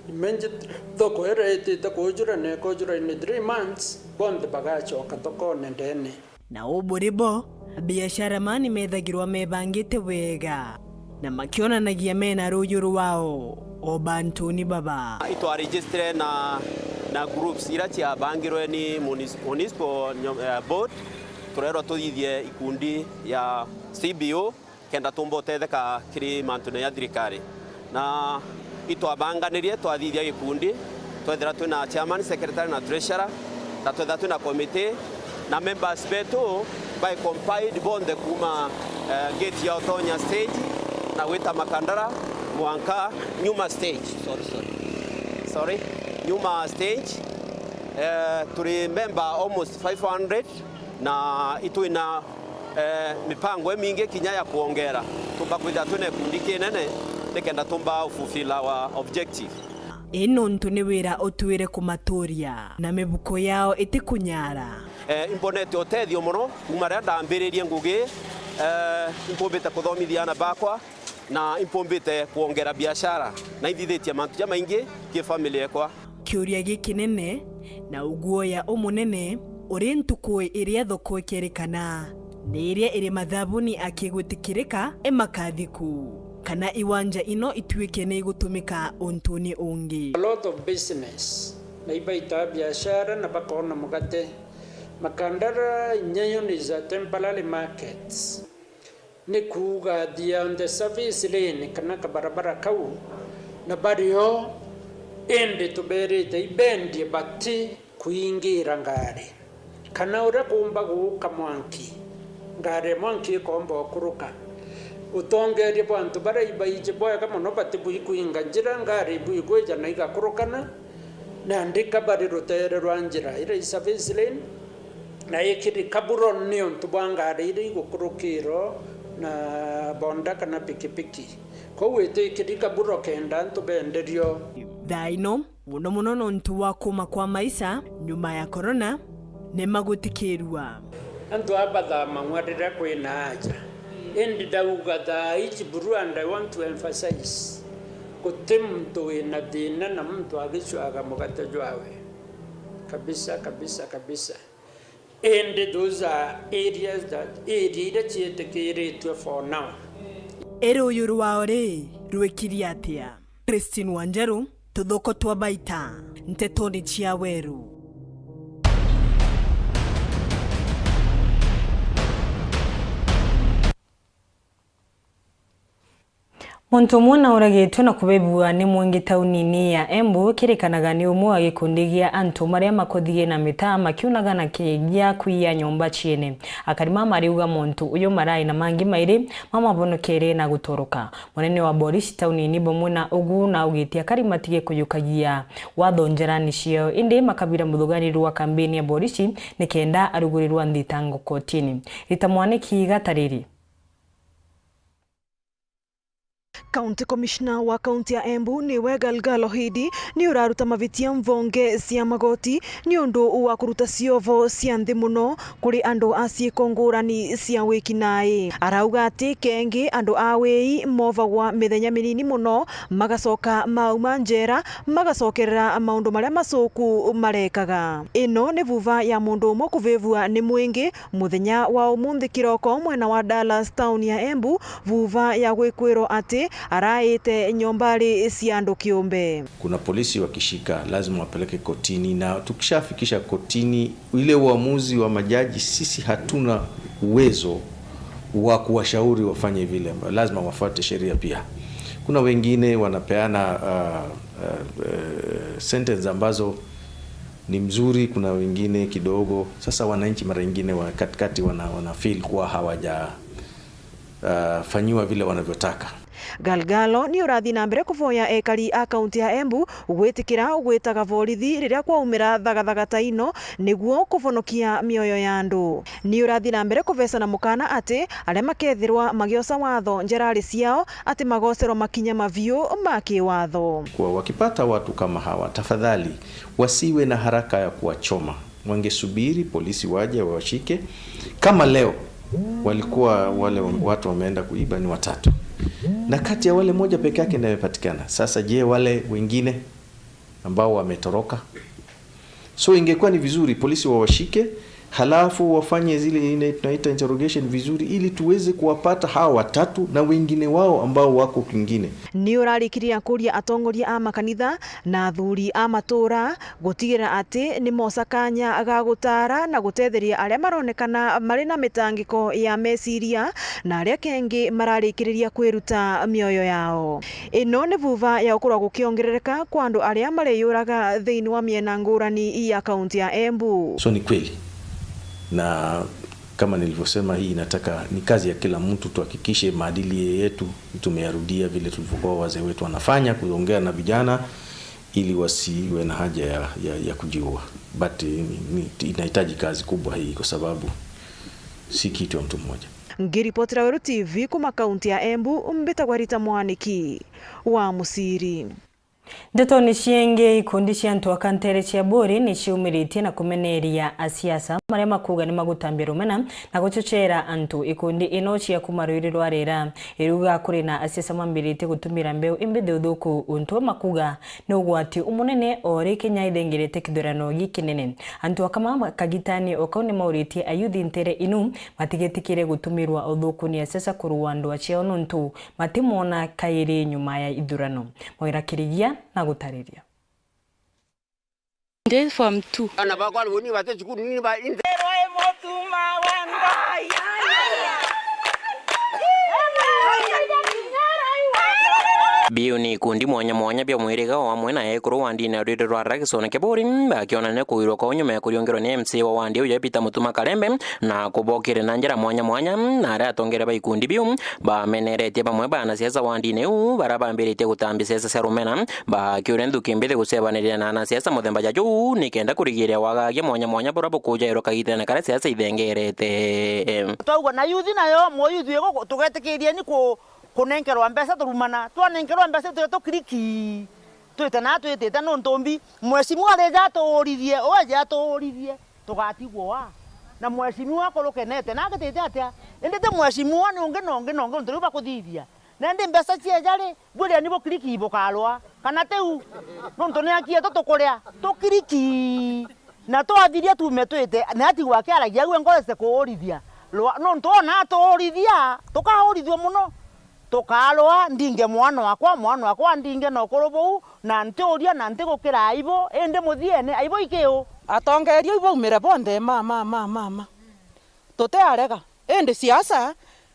Imagine thoko iria itite kujura na ikujura in three months, bonthe bagacoka thokone ndene. Na uu buri bo, biashara mani methagirwa mebangite wega, na makionanagia mena ruuju rwao o bantuni baba. Itwaregistire na, na groups ira ciabangirwe ni munis-, municipal nyo-, eh, board, turerwa tuthithie ikundi ya C B O, kenda tumba utetheka kiri mantune ya thirikari. Na itwabanganirie, twathithia gikundi, twethira twina chairman, secretary na treasurer, na twethira twina committee, na members betu bai compiled bonthe kuma, eh, gate ya utonya stage na gwita Makandara mwanka Nyuma stage. Sorry, sorry. Sorry. Nyuma stage, eh, turi member almost five hundred, na itwina, eh, mipango imingi kinya ya kwongera. Tumba kwithira twina gikundi kinene nikenda tumba fulfill our objective. Ii nontu ni wira utwire kumaturia na mibuko yao itikunyara. Eh, imbonete utethio mono kuma riria ndambiririe ngugi, eh, impumbite kuthomithia aana bakwa, na impumbite kwongera biashara, na inthithitie mantu jamaingi ki family ekwa. Kiuria gikinene na uguoya umunene uri ntuku iria thoko ikerikana, ni iria iri mathabuni akigwitikirika imakathiku, kana iwanja ino ituike ni igutumika untuni ungi. A lot of business, na ibaita biashara na bakona mugate. Makandara, Nyayo is a temporary markets. Ni kuuga they are on the service lane kana kabarabara kau, na bari o, indi tuberite ibendie bati kuingira ngari. Kana uria kuumba guuka mwanki, ngari ya mwanki ikomba ukuruka. Utongeria bwa antu baria ibaiji bwega mono bati buikuinga njira, ngari ibuikwija na igakurukana, nandi ka bari ruteere rwa njira iria i service lane, na ikiri kaburo niuntu bwa ngari iria igukurukirwo na bonda kana pikipiki. Kwou itikiri kaburo kenda antu benderio. Thaa ino, mono mono nontu wa kuuma kwa maisha nyuma ya corona, ni magutikirua. Antu aa bathamang'wa riria kwina aja. Indi ndauga thaa iji buru, and I want to emphasize, guti muntu wina thina na muntu agicwaga mugate jwawe. Kabisa, kabisa, kabisa. Indi those are areas that, area iria ciitikiritue for now. Iri uyu rwao ri rwikiri atia? Christine Wanjeru, Tuthoko twa Baita, ntetoni cia Weru. Muntu umwe nauragitwe na kubebua ni mwingi taunini ya Embu, kirikanaga ni umwe wa gikundi gia antu maria makothirie na mitaa makiunaga na kigia kwiya nyomba ciene. Akari mama mariuga muntu uyu marai na mangi mairi mamabonokere na gutoroka. Munene wa borisi taunini bamwe na ugu naugitie akari matige kuyukagia watho njerani ciao, indi makabira muthuganiri wa kambeni ya borisi nikenda arugurirwa nthitango kotini. Rita Mwaniki gatariri. County Commissioner wa kaunti ya Embu niwe Galgalo Hidi ni uraruta mavitia mvonge cia magoti ni undu wa kuruta ciovo cia nthi muno kuri andu a ciiko ngurani cia wikinaai. Arauga ati kengi andu a wii movagwa mithenya minini muno, magacoka mauma njera, magacokerera maundu maria macuku marekaga. Ino ni vuva ya mundu umwe kuvivua ni mwingi muthenya wa umunthi kiroko mwena wa Dallas, town ya Embu, vuva ya gwikwirwo ati araite nyombari cia andu kiumbe. Kuna polisi wakishika, lazima wapeleke kotini, na tukishafikisha kotini, ile uamuzi wa majaji, sisi hatuna uwezo wa kuwashauri wafanye vile, lazima wafuate sheria pia. Kuna wengine wanapeana, uh, uh, uh, sentence ambazo ni mzuri, kuna wengine kidogo. Sasa wananchi mara ingine wa katikati wana, wana feel kuwa hawaja, uh, fanyiwa vile wanavyotaka. Galgalo ni urathi na mbere kuvoya ekari a kaunti ya Embu gwitikira gwitaga borithi riria kwaumira thagathaga ta ino niguo kuvonokia mioyo ya andu. Ni urathi na mbere kuvecana mukana ati aria makethirwa magiosa watho njerari ciao ati magocerwa makinya maviu ma kiwatho. Kwa wakipata watu kama hawa, tafadhali wasiwe na haraka ya kuwachoma. Wangesubiri polisi waje wawashike. Kama leo walikuwa wale wa-, watu wameenda kuiba ni watatu, na kati ya wale moja peke yake ndiye amepatikana. Sasa je, wale wengine ambao wametoroka? So ingekuwa ni vizuri polisi wawashike, halafu wafanye zile ina-, tunaita interrogation vizuri, ili tuweze kuwapata hawa watatu na wengine wao ambao wako kwingine. Ni urarikiria kuria atongoria a makanitha na athuri a matura gutigirira ati ni mosa kanya ga gutaara na gutetheria aria maronekana mari na mitangiko ya meciria na aria kengi mararikiriria kwiruta mioyo yao. Ino ni vuva ya gukorwa gukiongerereka kwa andu aria mariyuraga thiini wa miena ngurani ya kaunti ya Embu. So ni kweli, na kama nilivyosema, hii inataka, ni kazi ya kila mtu, tuhakikishe maadili yetu tumeyarudia vile tulivyokuwa wazee wetu wanafanya, kuongea na vijana ili wasiwe na haja ya, ya, ya kujiua. But, eh, ni, ni, inahitaji kazi kubwa hii kwa sababu si kitu ya mtu mmoja. Ngiripotera Weru T V kuma kaunti ya Embu, mbitagwa Rita Mwaniki wa Musiri. Ndeto ni ciengi, ikundi cia antu aka ntere cia Buri ni ciumiritie na kumeneria asiasa maria makuga ni magutambia rumena na guchochera antu. Ikundi ino cia kuma rwiri rwa Rera iruga kuri na asiasa mambiritie gutumira mbeu imbithi uthuku, untu makuga ni ugwati umunene o ri Kenya ithengerete kithurano gikinene. Antu aka ma kagitani o kau ni mauritie ayuthi ntere inu matigetikire gutumirwa uthuku ni asiasa kurua ndwaa ciao nontu matimwona kairi nyuma ya ithurano. Mwira Kirigia na gutariria. Ndi form two. Ana bakwa runi bate cukuru ni ba in- Biu ni ikundi mwanya mwanya bia mwiriga o amwe na ekuru wa ndini ya rwiri rwa Rera gicone kia Buri bakionania kuirwa kwao nyuma ya kuriungerwa ni M C A wa wandi uyu Peter Mutuma Karembe na kubokire na njira mwanya mwanya, na aria atongeria ba ikundi biu bameneretie bamwe ba anasiasa wa ndini iu baria bambiritie gutambia siasa cia rumena, bakiuria nthuki mbithi gucebaniria na anasiasa muthemba ja juu nikenda kurigiria wagagia mwanya mwanya buria bukujairwa kagitene karia siasa ithengerete. Twaugwa na yuthi nayo, muyuthi igo tugetikirieni ku-, kunenkerwa mbeca turumana, twanenkerwa mbeca tuge tukiriki, twite na twitite nontu mbi. Mheshimiwa arija atuurithie, ueje atuurithie, tugatigwo wa. Na mheshimiwa akorukenete, na agitite atia? Indi ti mheshimiwa, ni ungi na ungi na ungi, untu riu bakuthithia. Na indi mbeca cieja ri, bwiria ni bukiriki bukarwa, kana tiu? Nontu ni akietwe tukuria, tukiriki. Na twathiria tuume twite, na atigwa akiaragia, ague ngorece kuurithia. Rwa-, nontu ona atuurithia, tukaurithua muno. Tukarwa, ndinge mwana wakwa, mwana wakwa ndinge na ukuru buu, na ntiuria na ntigukira aibu, indi muthiene, aibu ikiu? Atongeria iu baumire bonthe, ma, ma, ma, ma, ma. Tutiarega. Indi siasa,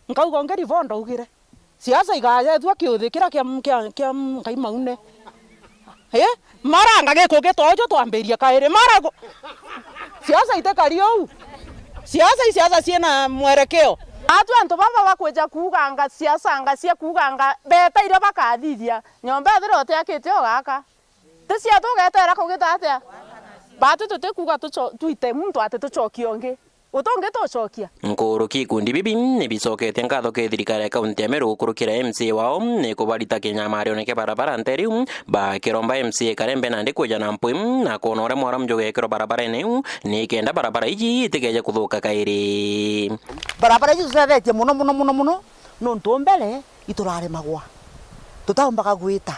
nkauga ungiri bo ndaugire. Siasa igajetwa kiuthi kira kia, kia, kia Ngai maune. Eh? Maranga gikugi tojo twambirie kairi. Mara gu-, siasa itikari uu. Siasa i siasa ciina mwerekeo. Atu antu baba bakwija kuuganga siasa nga cia kuuganga beta iria bakathithia. Nyomba ethira utiakite o gaka. Ti cia tugetera kugita atia? Batu tutikuuga tuco-, twite muntu ati tucokie ungi. Utungi tucokia. Nkuruki ikundi bibi ni bicoketie nkatho kiri thirikari ya kaunti ya Meru gukurukira M C A wao ni kubarita kinyamarione kia barabara ntheri iu, bakiromba M C A Karembe nandi kwija na mpwi na kwona uria mwaram jugekirwa barabarene iu, ni kenda barabara iji itikeje kuthuka kairi. Barabara iji tutethetie mono, mono, mono, mono, nontu mbere ituraremagwa, tutaumbaga gwita.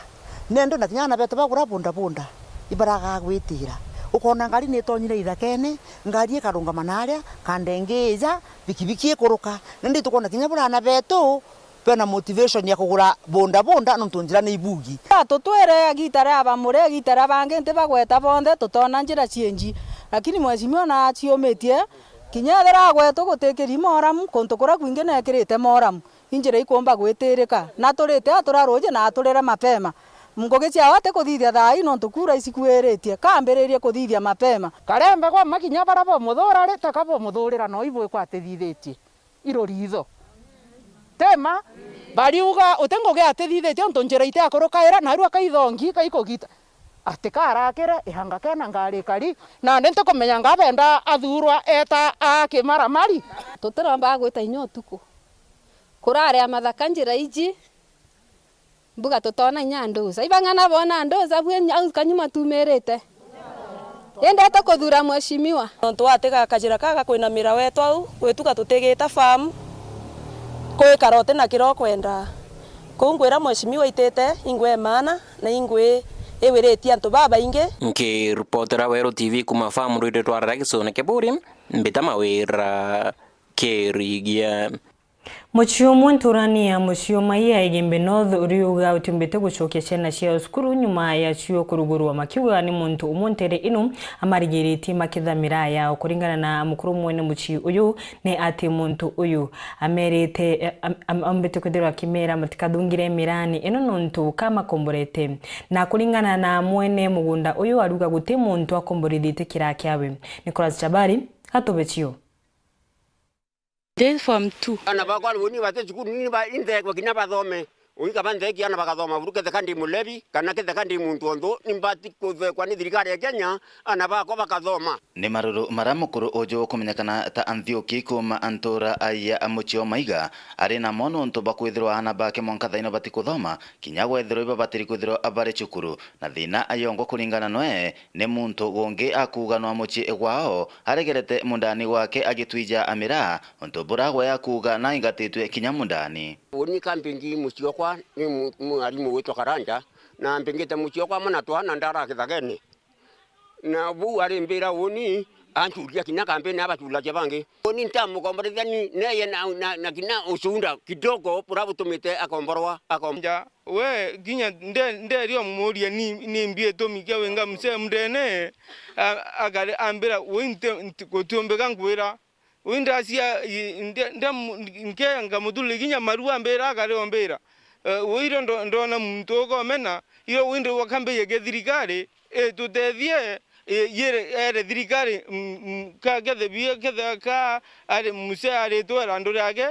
Nendo na kinya aana betu bagura bodaboda, ibaraga gwitira. Ukona ngari ni itonyire ithakene, ngari ikarungama naria, kanda ingi ija, bikibiki ikuruka. Nindi tukona kinya bura aana betu bena motivation ya kugura bodaboda nontu njira ni ibugi. Tutwire agita ria bamuri, agita ria bangi nti bagweta bonthe, tutona njira cienji. Lakini mheshimiwa naciumitie, kinya ethira agwetu gutikiri moramu, kuntu kuria kwingi nekirite moramu. Injira ikumba gwitirika, na turite atura ruuji na aturire mapema. Ngugi ciao atikuthithia thaa ii nontu kura icikuiritie, kambiririe kuthithia mapema. Karembe gwa makinya bara bomuthura ri, taka bomuthurira no ibwikwa atithithitie iruritho. Tema, bariuga uti ngugi atithithitie ontu njira itiakurukaira, naru akaithongi kaikugita. Ati karakire, ihanga kena ngari kari, nandi ntikumenya ngabenda athurwa eta a kimaramari. Tutiromba gwita inya utuku. Kurari a mathaka njira iji, mbuga tutona inya anduza. Ibang'ana bona anduza, bwe au kanyuma tumirite. Indi tukuthura mheshimiwa. Nontu wa tiga kajira ka gakwinamira wetu au, gwituka tutigita farm, kwikara uti na kiria ukwenda. Kuu ngwira mheshimiwa itite, ingwe maana, na ingwi iwiritie antu babaingi. Nkiripotera Weru T V kuma farm rwiri rwa Rara Gicune Kiburi, Mbita Mawira, Kirigia. Mucii umwe nturani ya mucii umwe ya Igembe North uriuga utiumbite gucokia ciana ciao cukuru nyuma ya cio kurugurwa, makiuga ni muntu umwe ntere ino amarigiritie makitha miraa yao. Kuringana na mukuru mwene mucii uyu, ni ati muntu uyu amerite, eh, am-, am-, ambite kwithirwa akimera matikathungire miraani ino nontu kamakomborete. Na kuringana na mwene mugunda uyu, aruga guti muntu akomborithitie kiraa kiawe. Nicholas Chabari, atuve cio. Ndi form two. Ana bakwa runi bate cukuru ni ba-, inthekwe kinya bathome. Ui kaba ntheki ana bakathoma buru ketheka ndi mulebi, kana ketheka ndi muntu onthu, ni mbati kuthekwa ni thirikari ya Kenya, ana bakwa bakathoma. Ni maruru mara mukuru uju ukumenyekana ta Anthiuki kuuma antura aya a mucii o Maiga ari namo nontu bwa kwithirwa ana bake mwanka thaino batikuthoma, kinya gwethirwa ibabatiri kwithirwa bari cukuru. Na thina ayongwa kuringana noe, ni muntu gungi akuuga nwa mucii gwao aregerete mundani gwake agitwija miraa, untu bura gwe akuuga naingatitwe kinya mundani. Uni ka mbingi mucii okwa ni mu-, mwarimu witwa Karanja, na mbingite mucii okwa mwana twana ndara kithagene. Na buu arimbira uni anchuria kinya kambini abachulagia bangi. Uni ntamukomborethia ni neye na, na, na kinya ucunda kidogo bura butumite akomborwa, akom- Ja, we, kinya nde-, nderi omuria ni, ni mbi itumi kia winga msee mndene, a-, akare-, ambira, "Ui nti-, nti-, gutiumbika nkwira." Ui ndacia, i-, nde-, nde-, mu-, nke-, nkamuthurira kinya maru ambira, akare ombira. Eh, ui rio ndo-, ndona muntu ukomena, iro ui ndigwa kambirie githirikari, itutethie, i-, yire, ere thirikari, mm, mm, ka kethe bie, kethe ka ari msee aritwera andu riake,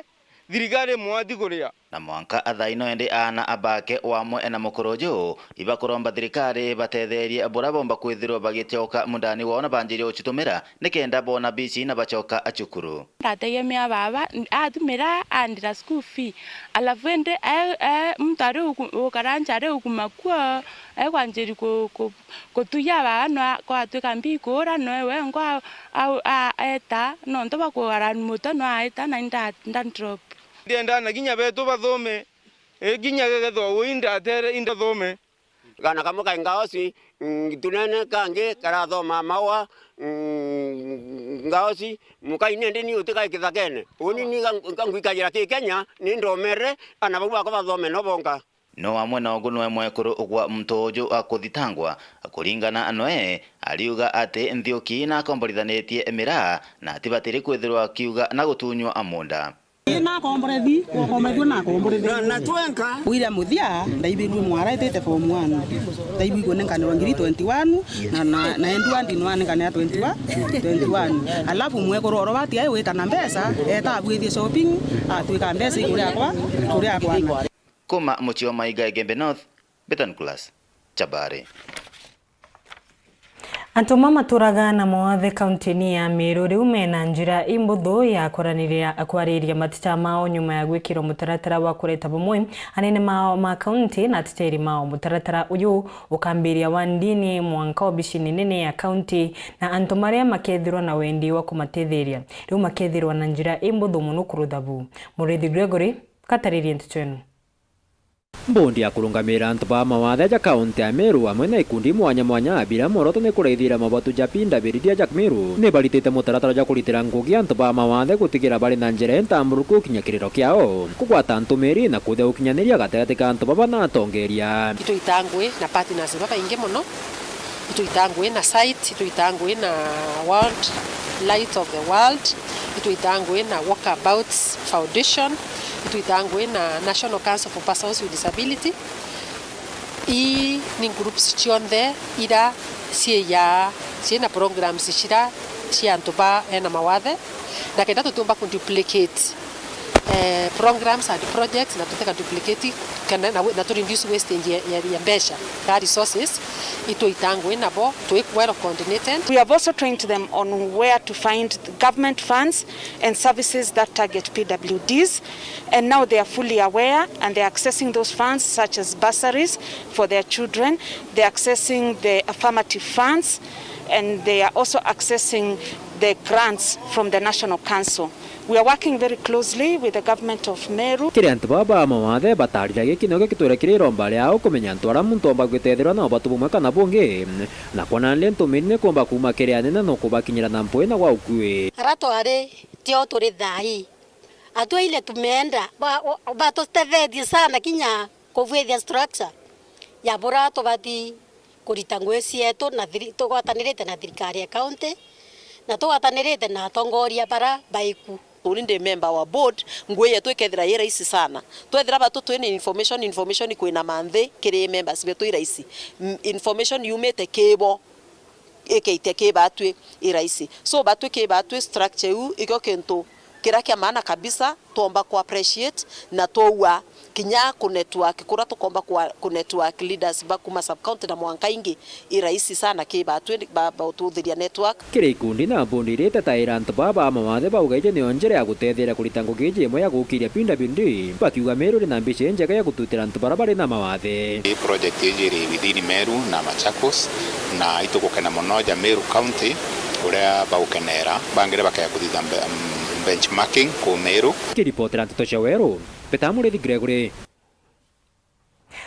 thirikari mwati kuria. Na mwanka thaino indi aana abake wamwe na mukuru uju ibakuromba thirikari ibatetherie bura bomba kwithirwa bagitioka mundani wao na banjirie ucitumira nikenda bona bici na bacoka cukuru. Ndategemea baba, atumira andira school fee. Alafu indi, e, e, muntu ari uku-, ukaranja ari ukuma kuo, ekwanjiri ku-, ku-, kutuya baba no a-, kwatwika mbi kuura no ewe ngo a-, a-, a-, eta, nontu bwa kugarani muto no aeta na inda, nda drop. Ndienda na kinya betu bathome, e, kinya gegethwa ui ndatere indathome. Kana kamwe kai Ngaosi, mm, tunene kangi karathoma Maua, mm, Ngaosi, mukai nindi ni uti kai kithakene. Uni ni ka-, kangwikajira ki Kenya, ni ndomere, ana bau bakwa bathome no bonka. No amwe na ugu nwe mwekuru ugwa muntu uju akuthitangwa, kuringana noe, ariuga ati Nthiuki nakomborithanitie miraa, na atibatiri kwithirwa akiuga na gutunywa munda. Ii nakomborethi, wokomborethua nakomborethi. Na, na twenka. Wira muthia, ndaibirue mwara itite form one. Ndaibirue nenkanirwa ngiri twenty-one, na, na, na Edward nwanenkanira twenty-one, twenty-one. Alafu mwekuru oro batia wita na mbeca, eta abwithie shopping, atwika mbeca ikuria kwa, kuria kwa. Kuma mucii wa Maiga Igembe North, Betan Class, Chabare. Antu ma maturaga na mawathe kaunti-ini ya Meru riu mena njira imbuthu ya kwaraniria, kwariria mateta mao nyuma ya gwikirwa mutaratara wa kureta bamwe anene mao ma kaunti na ateteri mao. Mutaratara uyu ukambiria wa ndini mwanka obicini nene ya kaunti, na antu maria makethirwa na wendi wa kumatetheria riu makethirwa na njira imbuthu mono kurutha bu. Murithi Gregory, kataririe nteto ino. Mbondi ya kurungamiira antu ba mawathe ja kaunti ya Meru amwe na ikundi mwanya mwanya biria mworoto ni kuraithiria mabatu ja P W D ja Meru ni baritite mutaratara jwa kuritira ngugi antu ba mawathe gutigira bari na njira intamburuku kinya kiriro kiao, kugwata ntumiri na kuthia ukinyaniria gatigati ka antu baba na atongeria. Itwita ngui na partners babaingi mono. Itwita ngui na site, itwita ngui na World Light of the World, itwita ngui na Walkabouts Foundation, itwita ngui na National Council for Persons with Disability. Ii ni groups cionthe ira ciiya, ciina programs cira cia antu ba ena mawathe, na kenda tutiumba ku duplicate eh, programs and projects, na tutika duplicate kana na, na tu reduce wastage ya, ya, ya mbeca, ya resources, itwita ngui nabo, twi well coordinated. We have also trained them on where to find government funds and services that target P W Ds, and now they are fully aware and they are accessing those funds such as bursaries for their children, they are accessing the affirmative funds, and they are also accessing the grants from the National Council. We are working very closely with the government of Meru. Kiri antu baba ba mawathe batarira giki nokio kitwire kiri iromba riao kumenya antu aria muntu omba gwitethirwa na ubatu bumwe kana bungi, na kwona ndi ntumiri ni kumba kuuma kiri anene no kubakinyira na mpwi na gwa ukui. Ara twari tio turi thaa ii. Atwa ile tumeenda, ba-, o-, batutethethie sana kinya kubwithia structure ya bura tubati kurita ngui cietu na thiri-, tugwatanirite na thirikari ya county, na tugwatanirite na atongoria bara baiku. Uni ndi member wa board, ngui yetu ikethira i rahisi sana. Twethira batu twina information, information kwina manthi kiri members betu i rahisi. M-, information yumite kibo, ikaitia ki batwi i rahisi. So batwi ki batwi structure iu ikio kintu kiria kia maana kabisa twomba ku appreciate na twaua kinya ku network, kuria tukomba ku, ku network leaders ba kuma sub county na mwanka ingi i rahisi sana ki batwi ba, ba ututhiria network. Kiri ikundi na mbundi iria itetaira antu baba ba mawathe bauga iji niyo njira ya gutetheria kurita ngugi iji imwe ya gukiria P W D, bakiuga Meru iri na mbica injega ya gututira antu bara bari na mawathe. Ii project iji iri within Meru na Machakos, na itugukena mono ja Meru County uria bagukenera, bangire bakea kuthitha mbe-, mm, benchmarking ku Meru. Kiripotera nteto cia Weru, Peter Murithi Gregory.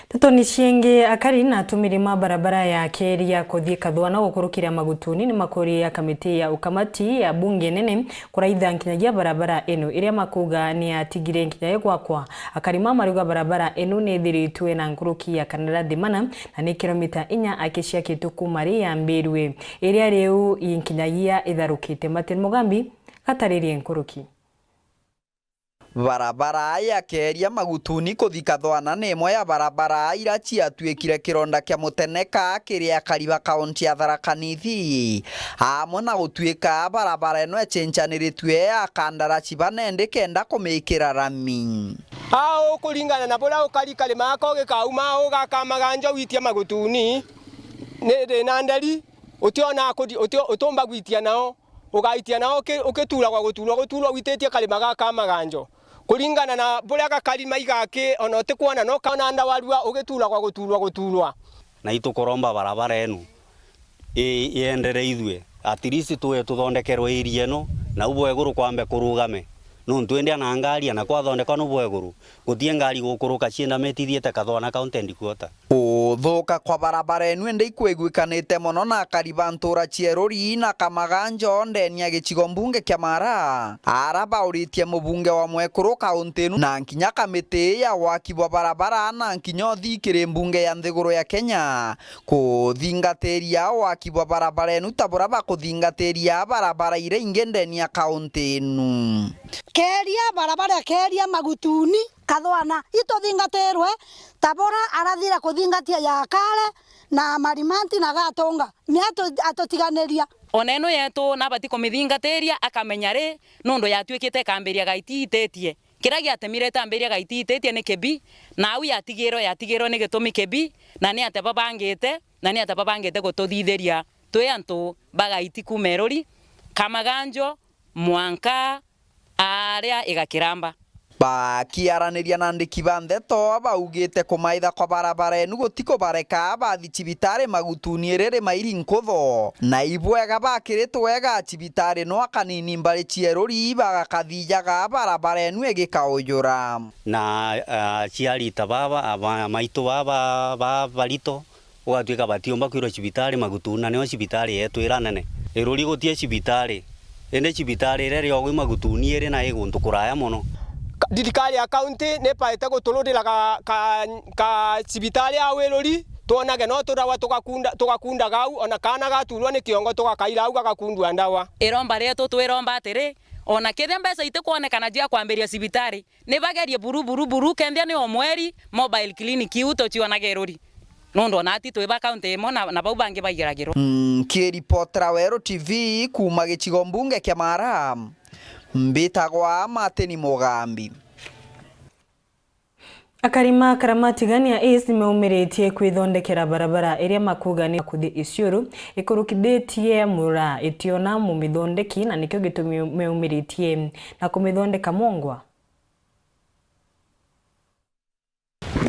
Ntetoni ciingi, akari na atumiri ma barabara ya keri ya kuthii Kathwana gukurukira Magutuni ni makuriria kamiti ya ukamati ya bunge nene kuraitha nkinyagia barabara ino iria makuga ni yatigire nkinyagia gwakwa. Akari ma mariuga barabara ino ni ithiritwe na nkuruki ya kandarathi mana na ni kilomita inya aki ciakitwe kuma ri yambirue, iria riu i nkinyagia itharukite. Martin Mugambi gataririe nkuruki. Barabara ya Keria Magutuni kuthi Kathwana ni imwe ya barabara ira ciatuikire kironda kia muteneka kiri akari ba kaunti ya Tharaka Nithi, amwe na gutuika barabara ino icenjaniritue a kandaraci bana indi kenda kumikira rami. Au kuringana na buria ukari karima gako gikauma au gakamaganjo witie Magutuni, ni thina nderi, utiona kudi-, uti-, utumba gwitia nao. Ugaitia nao uki-, ukituragwa guturwa, guturwa wititie karima gaka maganjo. Kuringana na buria gakari maiga aki, ona utikwona no kaona ndawarua ugituragwa guturwa, guturwa. Na itukuromba barabara enu i-, iendereithue. At least tuwe tuthondekerwe area eno, na u bwa iguru kwambe kurugame. Nuntu indi ana ngari ana kwathondekwa nu bwa iguru, gutie ngari gukuruka cienda metithiete Kathwana County Headquarter. Kuthuka kwa barabara enu indi ikwiguikanite mono na akari ba ntura cia Ruri na Kamaganjo ndeni ya gicigo mbunge kia Mara, ara bauritie mubunge wa mwekuru kaunti inu na nkinya kamiti ya waki bwa barabara na nkinya uthii kiri mbunge ya nthiguru ya Kenya kuthingatiria waki bwa barabara enu ta buria bakuthingatiria barabara iria ingi ndeni ya kaunti inu. Keria, barabara ya Keria Magutuni, Kathwana. Ituthingatirwe, ta bura arathire kuthingatia ya Kare na Marimanti na Gatunga. Ni atu-, atutiganiria. Ona ino yetu nabati kumithingatiria, akamenya ri, nundu yatuikite ikambiria gaitititie. Kiria giatemire itambiria gaitititie ni kibi, na au yatigirwe, yatigirwe ni gitumi kibi, na ni atia babangite, na ni atia babangite gututhithiria twi antu ba gaiti kuuma Erori, Kamaganjo, mwanka aria igakiramba. Bakiaraniria na andiki ba ndeto, baugite kumaitha kwa barabara enu gutikubareka bathi cibitari Magutuni iriri mairi nkutho, na ibwega bakiritwe wega cibitari no akanini mbari cia Erori bagakathijaga barabara enu igikaujura. Na, ah, aciari ta baba, aba-, maitu baba, ba barito, gugatuika batiumba kwirwa cibitari Magutuni, na nio cibitari yetu ira nene. Erori guti cibitari, indi cibitari iria iri o gui Magutuni iri na i guntu kuraya mono. Ka-, thirikari ya kaunti ni ibaite gutururira ka, ka, ka cibitari au Erori, twonage no turagwa tugakunda, tugakundaga au, ona kaana gaturwa ni kiongo tugakaira au gagakundua ndawa. Iromba rietu twiromba atiri, ona kethia mbeca itikwonekana cia kwambiria cibitari, ni bagerie buru, buru, buru, kethia ni o mweri, mobile clinic iu tucionage Erori. Nundu ona ati twi ba kaunti imwe na, na bau bangi baigiragirwa. Nkiripotera Weru T V kuuma gicigo mbunge kia Mara, mbitagwa Martin Mugambi. Akari ma Karamatigania East nimeumiritie kwithondekera barabara iria makuga ni kuthi Isiuru, ikurukithitie mura itiona mumithondeki, na nikio gitumi meumiritie na kumithondeka mwongwa.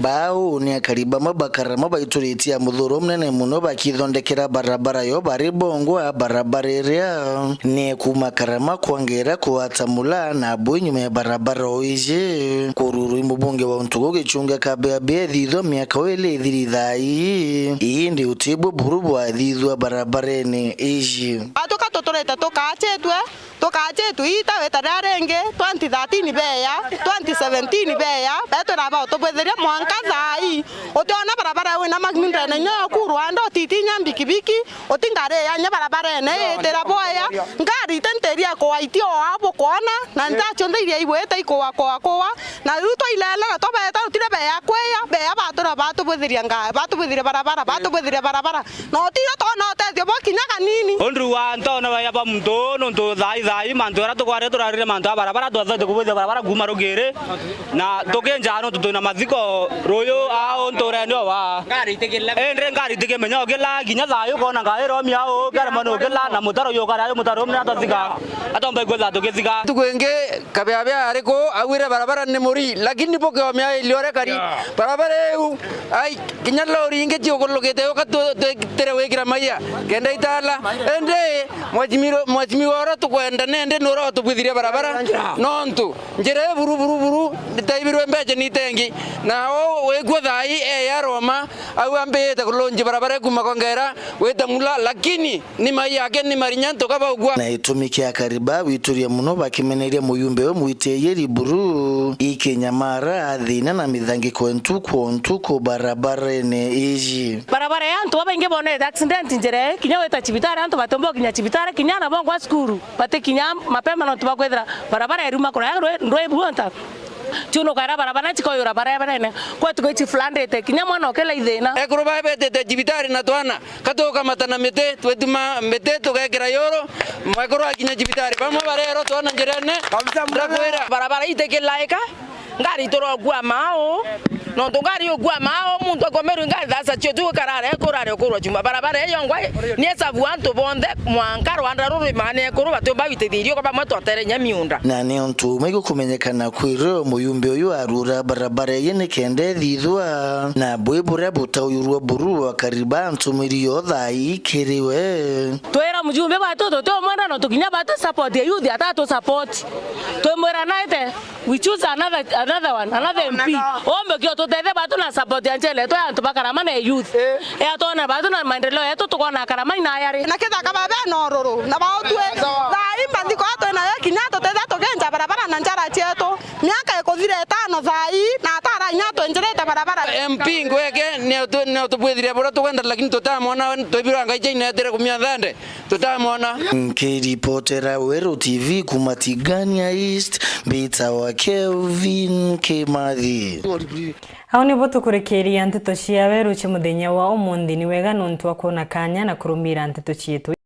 Bau ni akari bamwe ba Karama baituritie muthuro munene muno bakithondekera barabara yo bari bongwa. Barabara iria ni kuuma Karama kwangera kuata mula na bwi nyuma ya barabara o iji kururu i mubunge wa Untugu Gichunge Kabeabea ithithwa miaka o ili ithiri thaa ii, indi utibwo buru bwathithwa barabarene iji. Atuka tuturite tukachitwe, tukachitwe ita wita riria ringi, twenty thirteen beya, twenty seventeen beya, betwira bautubwithiria mwanka thaa ii. Utiona barabara wina magmindene nyo kuru anda utitinya mbikibiki, uti ngari yanya barabarene itira boya, ngari ite ntiria kuwa itio o au bukwona, na nja cionthe iria igwite ikuwa, kuwa, kuwa. Na riu twailelera, twabeta rutire beya kwiya, beya batura batubwithiria nga-, batubwithiria barabara, batubwithiria barabara. Na utira twona utethio bo kinya kanini. Undu wa ntona beya ba muntu uu, nuntu thaa ii, thaa ii, mantu jaria tukwari turarire mantu ja barabara, twathaite kubwithia barabara kuuma rugiri, na tukinjaa nuntu twina mathiko ruyu, aa, untu ureni o wa. Indi ngari itikimenya ukila, kinya thaa ii ukona ngari iromia uu, karemwa ni ukila, na mutaro uyu ukari ayo mutaro umwe atwathika, atomba ikwetha tukithika. Ntuku ingi Kabeabea ari kuu, augire barabara ni muri, lakini bukiomia ili uria kari. Yeah. Barabara iu, ai, kinya lori ingi ciukurulukite yuka tu-, tu-, tire gwikira maia, kenda itala. Indi mwachimiro-, mwachimiwa uria tukwenda nende nuria utubwithirie barabara, nontu njira ii buru, buru, buru, itaibirwe mbeca ni itengi. Na o wikua thaa ii, eya Roma, au ambite kulunji barabara ikuma Kongera, wita Mula, lakini ni mai yake ni marinya ntuka baugua. Na gitumi kia akari ba gwituria muno bakimeneria muyumbe we mwitiiri buru, ikinyamara athina na mithangiko ntuku o ntuku barabarene iji. Barabara ya antu babaingi bonete accident njira ii, kinya wita cibitari antu batomba gukinya cibitari, kinya ana bongwa cukuru batikinya mapema nontu bakwithira barabara iruma kuraya ndwi, ndwi buonta. Ciunukaira barabara, cikoyura barabarene. Kwetu gwichi floodite, kinya mwana ukila ithina. Ekuru baa betite cibitari na twana, ka tukamata na miti, twituma miti, tugekira yuru, mwekuru akinya cibitari. Bamwe barero twana njirene, kabisa, ndakwira. Barabara itikilaika, ngari iturokua maau, nontu ngari yukua maau, muntu akomerwe ngari thasa cio tu karare, kurare ukurwa chuma. Barabara iyo ngwa ni esabu antu bonthe, mwanka rwanda ruru imane ekuru, batiumba gwitithia irio kwa bamwe twetere inya miunda. Na ni untu umwe igukumenyekana kwirwo muyumbe uyu arura barabara iyi nikenda ithithwa na bwi buria butauyurwa buru akari ba ntumiri yo thaa ii kiri we. Twira mujumbe batu tutiumwenda no tukinya batu support ya youth atatu support. Twimwira naite we choose another, another one, another M P. Ombe kio tutethe batu na support ya njele yetu ya antu ba Karama na youth. Eh. Ya tuona batu na maendeleo yetu tukona Karama inayari. Na kethaka babe na ururu na bautwe. Thaa ii mbanthiko yatwe nayo kinya tutethe tugenja barabara na njara cietu. Miaka ikuthira itano thaa ii na atara Inya twenjerete barabara. M P Ngweke ni utu-, ni utubwithire buria tukwenda, lakini tutamwona, twibirwa ngai chaine etere kumia thande, tutamwona. Nkiripotera Weru T V kuma Tigania East, mbitawa Kelvin Kimathi. Au nibo tukurikiria nteto cia Weru cia muthenya wa umunthi. Ni wega nontu wa kwona kanya na kurumira nteto cietu.